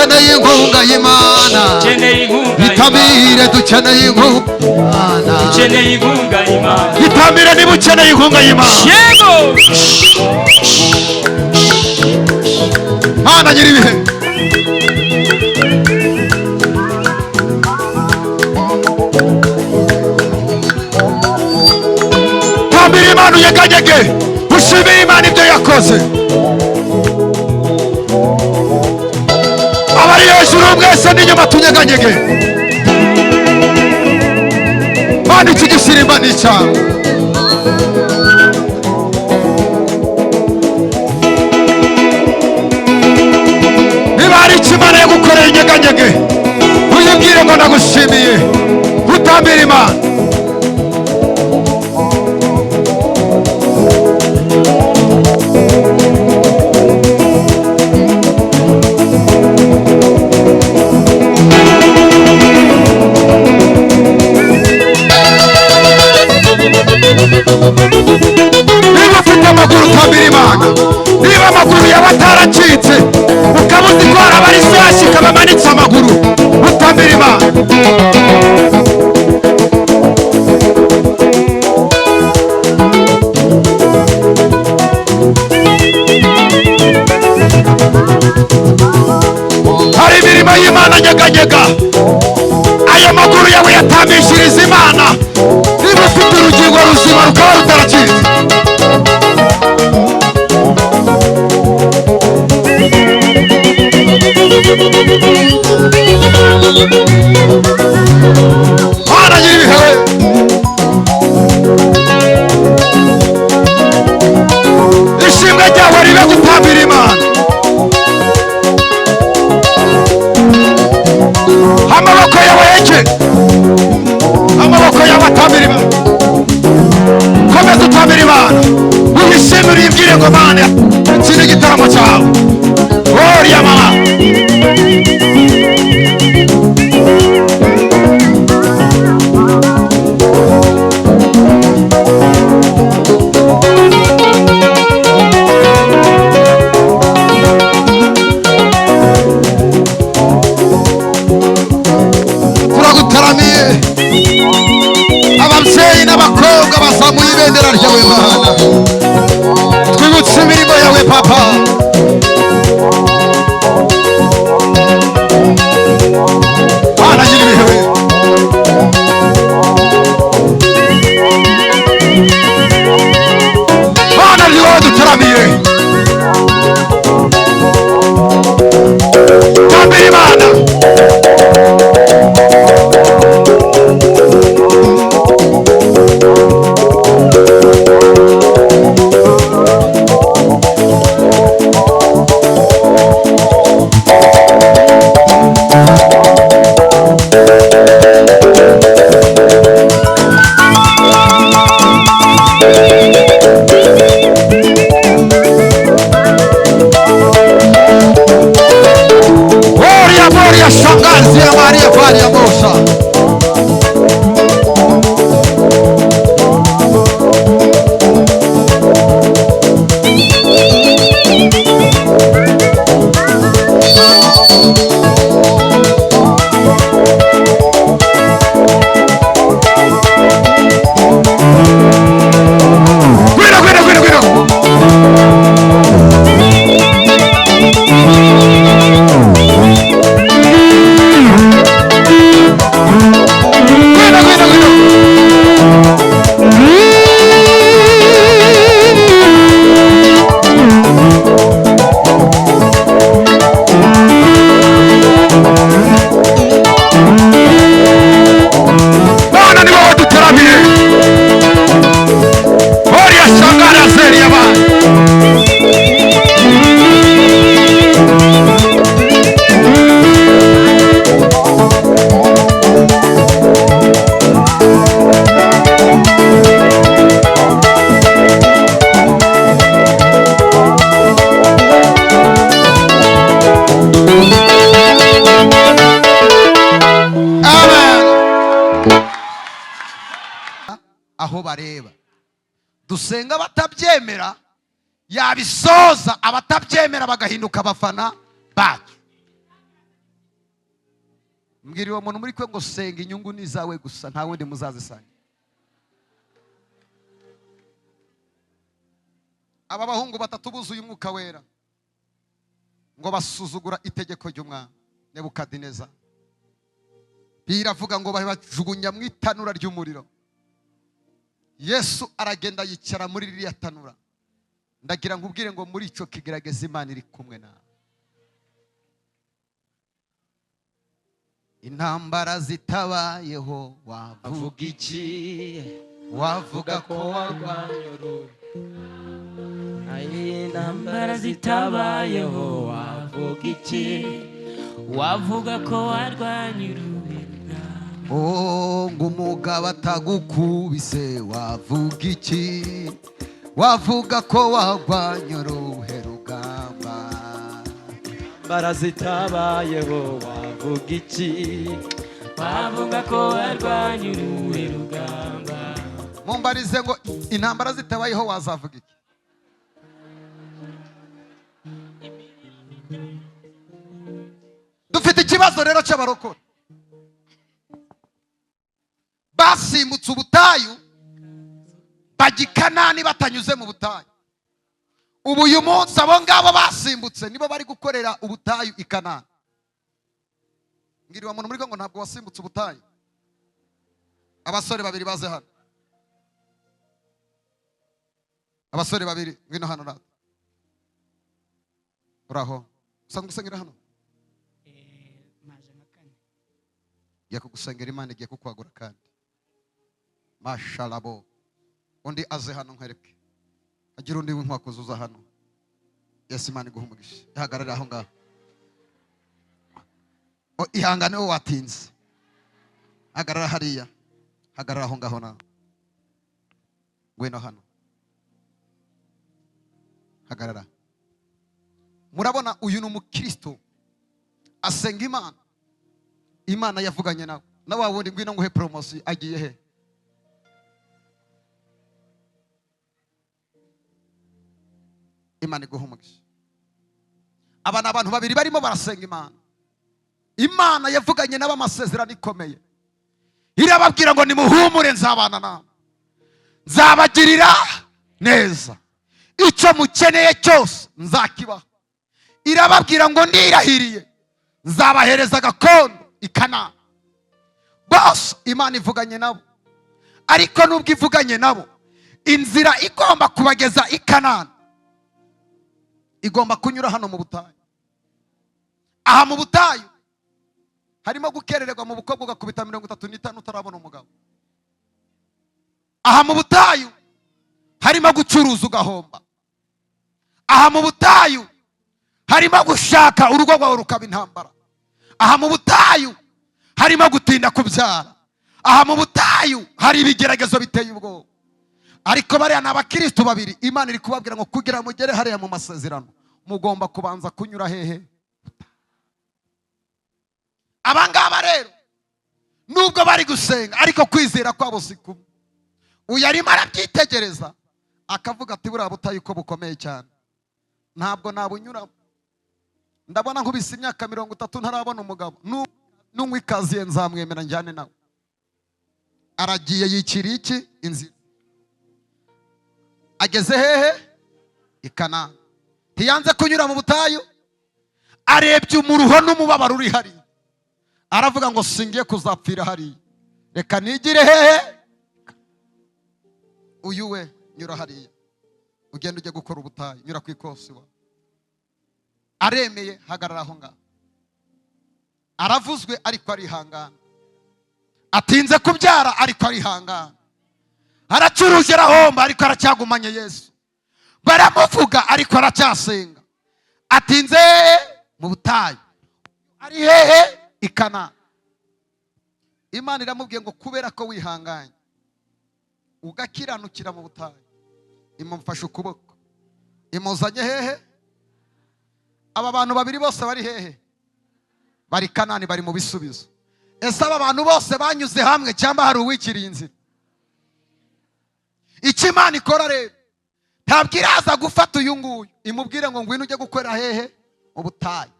Dukeneye inkunga y'Imana. Dukeneye inkunga y'Imana. Itamire, dukeneye inkunga y'Imana. Dukeneye inkunga y'Imana. Itamire niba ukeneye inkunga y'Imana. Yego. Mana nyir'ibihe, tambira Imana, unyeganyege, ushimire Imana ibyo yakoze. Abari hejuru mwese n'inyuma, tunyeganyege. Mana, iki gisirimba ni icyawe. Niba hari icyo Imana yagukoreye, unyeganyege, uyibwire ngo ndagushimiye. Utambire Imana. Niba ufite amaguru, utambira Imana. Niba amaguru yawe ataracitse, ukaba uzi ko hari abari sashika bamanitse amaguru, utambira Imana. Hari imirimo y'Imana. Nyeganyega, ayo maguru yawe yatambishiriza Imana. Niba ufite urugingo ruzima rukaba rutaracitse. Mana nyir'ibihe, ishimwe ryawe ribe gutambira Imana. Amaboko yawe yeke, amaboko yawe atambira Imana. Komeza utambira Imana, uyishimire, uyibwire ngo Mana, iki ni igitaramo cyawe. Oriya mama. Turagutaramiye. Ababyeyi n'abakobwa bazamuye ibendera ryawe, Mana. Twibutse imirimo yawe, Papa. Mana nyir'ibihe, Mana, ni wowe dutaramiye. Tambira Imana. Moria, Moria, shangazi ya Maria Varia Mosa. Gwino, gwino, gwino, gwino. Gwino, gwino, gwino. Bwana, ni wowe dutaramiye. Oriya shangara zeri y'abana. Amen. Aho bareba dusenga batabyemera, yabisoza, abatabyemera bagahinduka abafana bacu. Mbwira uwo muntu muri kwe ngo senga, inyungu ni izawe gusa, nta wundi muzazisanga. Aba bahungu batatu buzuye umwuka wera ngo basuzugura itegeko ry'umwami Nebukadineza. Biravuga ngo bajugunya mu itanura ry'umuriro. Yesu aragenda yicara muri ririya tanura. Ndagira ngo ubwire ngo muri icyo kigerageza Imana iri kumwe nawe. Intambara zitabayeho wavuga iki? Wavuga ko warwanye. Intambara zitabayeho wavuga iki? Wavuga ko warwanye urugamba. Oh, ngo umugabo atagukubise wavuga iki? Wavuga ko warwanye uruhe rugamba? Intambara zitabayeho wavuga iki? Wavuga ko warwanye uruhe rugamba? Mumbarize ngo intambara zitabayeho wazavuga iki? Dufite ikibazo rero cy'abarokore basimbutse ubutayu bajya i Kanani batanyuze mu butayu. Ubu uyu munsi abo ngabo basimbutse nibo bari gukorera ubutayu i Kanani. Mbwira uwo muntu muri ngo ntabwo wasimbutse ubutayu. Abasore babiri baze hano, abasore babiri ngwino hano rata. Uraho usanzwe usengera hano? Igiye kugusengera, Imana igiye kukwagura kandi. Mashalabo. Undi aze hano nkwereke. Agira undi w'inkwakuzi uza hano. Yesu Imana iguhe umugisha. Ihagarare aho ngaho. Ihangane wowe watinze. Hagarara hariya. Hagarara aho ngaho nawe. Ngwino hano. Hagarara. Murabona uyu ni umukristo asenga Imana. Imana yavuganye nawe. Na wa wundi ngwino nguhe promotion agiye he? Imana iguhe umugisha. Aba ni abantu babiri barimo barasenga Imana. Imana yavuganye nabo amasezerano ikomeye. Irababwira ngo nimuhumure nzabana namwe, nzabagirira neza, icyo mukeneye cyose nzakibaha. Irababwira ngo ndirahiriye nzabahereza gakondo i Kanani. Bose Imana ivuganye nabo, ariko nubwo ivuganye nabo, inzira igomba kubageza i Kanani igomba kunyura hano mu butayu. Aha mu butayu harimo gukerererwa mu bukobwa ugakubita 35 utarabona umugabo. Aha mu butayu harimo gucuruza ugahomba. Aha mu butayu harimo gushaka urugo rwawe rukaba intambara. Aha mu butayu harimo gutinda kubyara. Aha mu butayu hari ibigeragezo biteye ubwoba. Ariko bariya ni abakristo babiri Imana iri kubabwira ngo kugira mugere hariya mu masezerano mugomba kubanza kunyura hehe? Abangaba rero nubwo bari gusenga ariko kwizera kwabo si kumwe. Uyu arimo arabyitegereza akavuga ati buriya butayu ko bukomeye cyane, ntabwo nabunyuramo. Ndabona nkubise imyaka 30 ntarabona umugabo, nunywa ikaziye nzamwemera njyane nawe. Aragiye yikira iki inzira, ageze hehe? I Kanani. Ntiyanze kunyura mu butayu, arebye umuruho n'umubabaro uri hariya, aravuga ngo singiye kuzapfira hariya, reka nigire hehe? Uyu we nyura hariya ugenda ujye gukora ubutayu, nyura ku ikosi wa. Aremeye, hagarara aho ngaho. Aravuzwe ariko arihangana, atinze kubyara ariko arihangana, aracuruje arahomba ariko aracyagumanye Yesu, baramuvuga ariko aracyasenga. Atinze mu butayu, ari hehe? I Kanani. Imana iramubwiye ngo kubera ko wihanganye ugakiranukira mu butayu, imufashe ukuboko imuzanye hehe? Aba bantu babiri bose bari hehe? Bari Kanani, bari mu bisubizo. Ese aba bantu bose banyuze hamwe cyangwa hari uwikiriye inzira? Icyo Imana ikora rero, ntabwo iraza gufata uyu nguyu imubwire ngo ngwino ujye gukorera hehe? Mu butayu.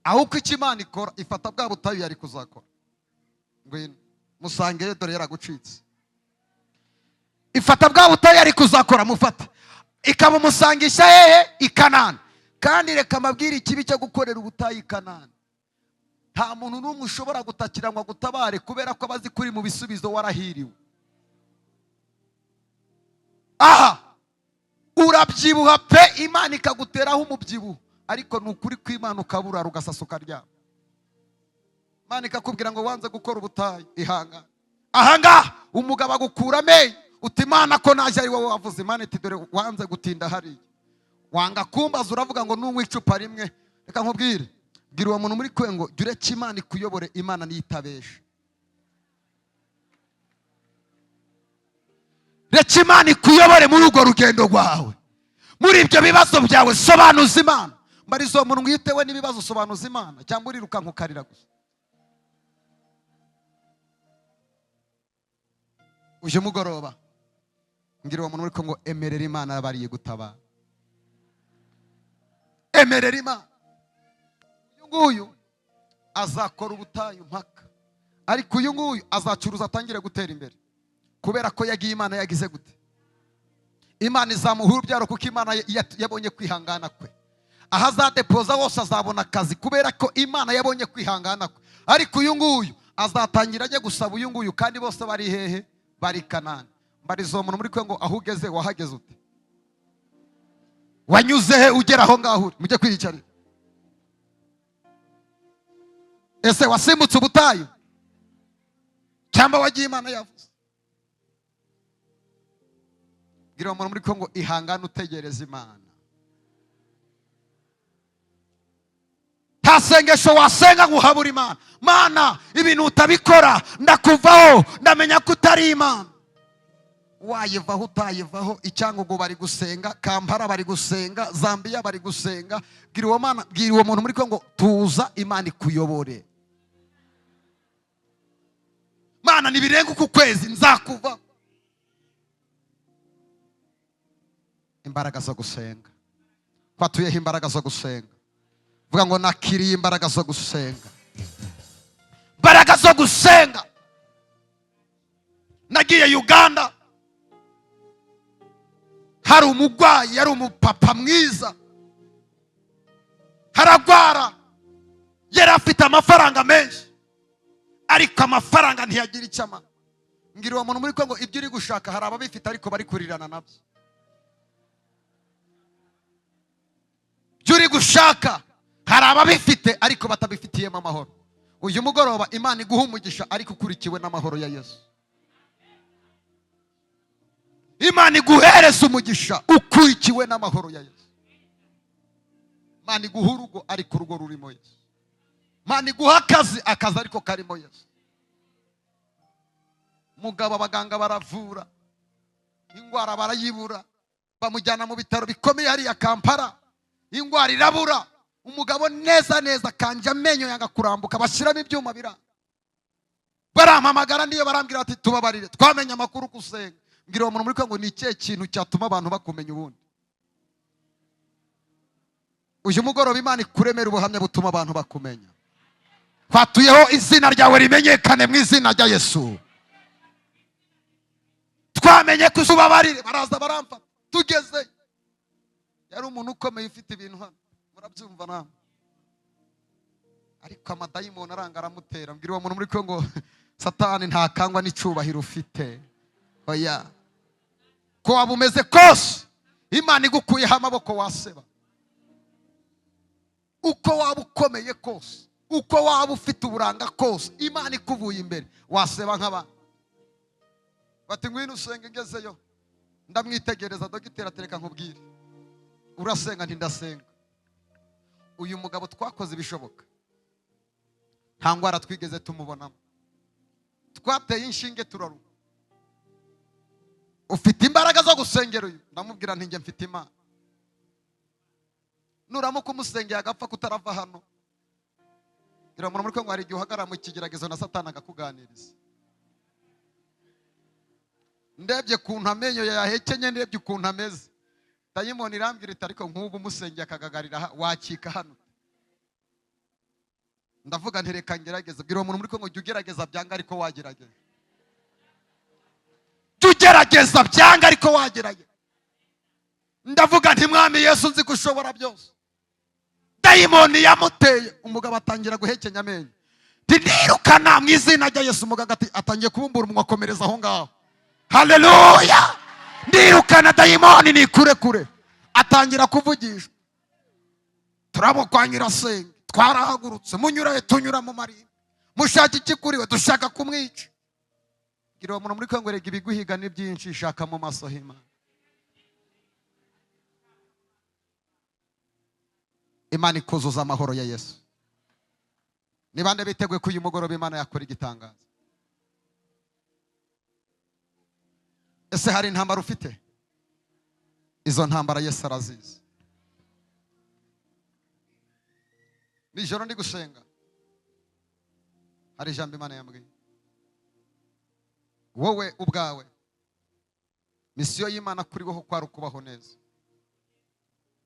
Ahubwo icyo Imana ikora, ifata bwa butayu yari kuzakora. Ngwino musangeyo, dore yaragucitse. Ifata bwa butayu yari kuzakora, mufata ikabumusangisha hehe? I Kanani. Kandi reka mbabwire ikibi cyo gukorera ubutayu i Kanani: nta muntu n'umwe ushobora gutakira ngo agutabare, kubera ko abazi kuri mu bisubizo warahiriwe. Aha urabyibuha pe, Imana ikaguteraho umubyibuho, ariko ni ukuri kw'Imana ukaburara, ugasasa, ukaryama, Imana ikakubwira ngo wanze gukora ubutayu, ihangane. Ahangaha umugabo agukura amenyo, uti: "Imana, ko naje ari wowe wavuze?" Imana iti: "Dore wanze gutinda hariya, wanga kumbaza, uravuga ngo nunywa icupa rimwe." Reka nkubwire, bwira uwo muntu muri kwe ngo jya ureke Imana ikuyobore, Imana niyo itabesha. Reka Imana ikuyobore muri urwo rugendo rwawe, muri ibyo bibazo byawe. Sobanuza Imana. Mbariza uwo muntu witewe n'ibibazo: sobanuza Imana cyangwa urirukanka ukarira gusa? Uyu mugoroba ngira uwo muntu uri ngo emerera Imana bariye gutabara, emerera Imana. Uyu nguyu azakora ubutayu mpaka, ariko uyu nguyu azacuruza atangire gutera imbere, kubera ko yagiye Imana yagize gute? Imana izamuha urubyaro, kuko Imana yabonye kwihangana kwe. Aho azadepoza hose azabona akazi, kubera ko Imana yabonye kwihangana kwe. Ariko uyu nguyu azatangira ajye gusaba uyu nguyu, kandi bose bari hehe? Bari Kanani. Mbariza uwo muntu muri kwe ngo aho ugeze wahageze ute? Wanyuze he ugera aho ngaho uri? Mujye kwiyicarira. Ese wasimbutse ubutayu cyangwa wagiye Imana yavuze? Bwira uwo muntu muri kwe ngo ihangane utegereze Imana. Nta sengesho wasenga ngo uhabure Imana. Mana, ibintu utabikora ndakuvaho, ndamenya ko utari Imana. Wayivaho utayivaho, Icyangugu bari gusenga, Kampala bari gusenga, Zambia bari gusenga. Bwira uwo mana, bwira uwo muntu muri kwe ngo tuza Imana ikuyobore. Mana, nibirenga uku kwezi nzakuva. Imbaraga zo gusenga, twatuyeho imbaraga zo gusenga. Vuga ngo nakiriye imbaraga zo gusenga, imbaraga zo gusenga. Nagiye Uganda, hari umurwayi, yari umupapa mwiza, haragwara, yari afite amafaranga menshi, ariko amafaranga ntiyagira icyo amara. Mbwira uwo muntu muri Kongo, ibyo uri gushaka hari ababifite ariko bari kurirana nabyo. Ibyo uri gushaka hari ababifite ariko batabifitiyemo amahoro. Uyu mugoroba Imana iguha umugisha ariko ukurikiwe n'amahoro ya Yesu. Imana iguhereza umugisha ukurikiwe n'amahoro ya Yesu. Imana iguha urugo ariko urugo rurimo Yesu. Imana iguha akazi, akazi ariko karimo Yesu. Mugabo abaganga baravura indwara barayibura, bamujyana mu bitaro bikomeye hariya Kampala, indwara irabura. Umugabo neza neza kanje amenyo yanga kurambuka, bashyiramo ibyuma biranga. Barampamagara niyo barambwira bati: "Tubabarire, twamenye amakuru gusenga." Mbwira uwo muntu muri ngo ni ikihe kintu cyatuma abantu bakumenya ubundi? Uyu mugoroba Imana ikuremera ubuhamya butuma abantu bakumenya. Twatuyeho izina ryawe rimenyekane mu izina rya Yesu. Twamenye ko ubabarire. Baraza baramfata, tugeze, yari umuntu ukomeye ufite ibintu hano, murabyumva namwe, ariko amadayimoni aranga aramutera. Mbwira uwo muntu muri ngo Satani ntakangwa n'icyubahiro ufite. Oya, ko waba umeze kose, Imana igukuyeho amaboko waseba. Uko waba ukomeye kose, uko waba ufite uburanga kose, Imana ikuvuye imbere waseba nk'abandi. Bati: "Ngwino usenge." Ngezeyo ndamwitegereza, dogiteri atereka: "Nkubwire, urasenga?" Nti: "Ndasenga." Uyu mugabo twakoze ibishoboka, nta ndwara twigeze tumubonamo, twateye inshinge turaruha. "Ufite imbaraga zo gusengera uyu?" Ndamubwira nti: "Njye mfite Imana." Nuramuka umusengeye agapfa kutarava hano. Gira muri ngo hari igihe uhagarara mu kigeragezo na Satani akakuganiriza. Ndebye ukuntu amenyo yahekenye, ndebye ukuntu ameze, dayimoni irambwira iti: "Ariko nk'ubu umusengeye akagagarira wakika hano." Ndavuga nti reka ngerageze. Bwira uwo muntu muri kumwe ngo jya ugerageza byanga ariko wagerageza, jya ugerageza byanga ariko wagerageza. Ndavuga nti: "Mwami Yesu, nzi ko ushobora byose." Dayimoni yamuteye, umugabo atangira guhekenya amenyo. Ntirukana mu izina rya Yesu. Umugabo atangiye kubumbura umunwa, akomereza aho ngaho. Haleluya! Ndirukana dayimoni ni kure kure, atangira kuvugishwa. Turabo kwa nyirasenge twarahagurutse, munyurahe? Tunyura mu marimbi. Mushaka iki kuri we? Dushaka kumwica. Gira uwo muntu muri kumwe, rega ibiguhiga ni byinshi, shaka mu maso h'Imana. Imana ikuzuza amahoro ya Yesu. Ni bande biteguye ko uyu mugoroba Imana yakora igitangaza? Ese hari intambara ufite? Izo ntambara Yesu arazizi. Nijoro ndi gusenga, hari ijambo Imana yambwiye: wowe ubwawe, misiyo y'Imana kuri wowe kwari ukubaho neza,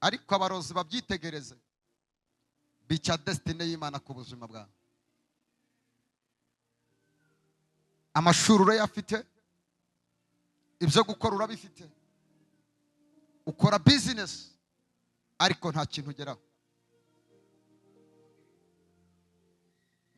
ariko abarozi babyitegereze, bica destiny y'Imana ku buzima bwawe. Amashuri urayafite, ibyo gukora urabifite, ukora business, ariko nta kintu ugeraho.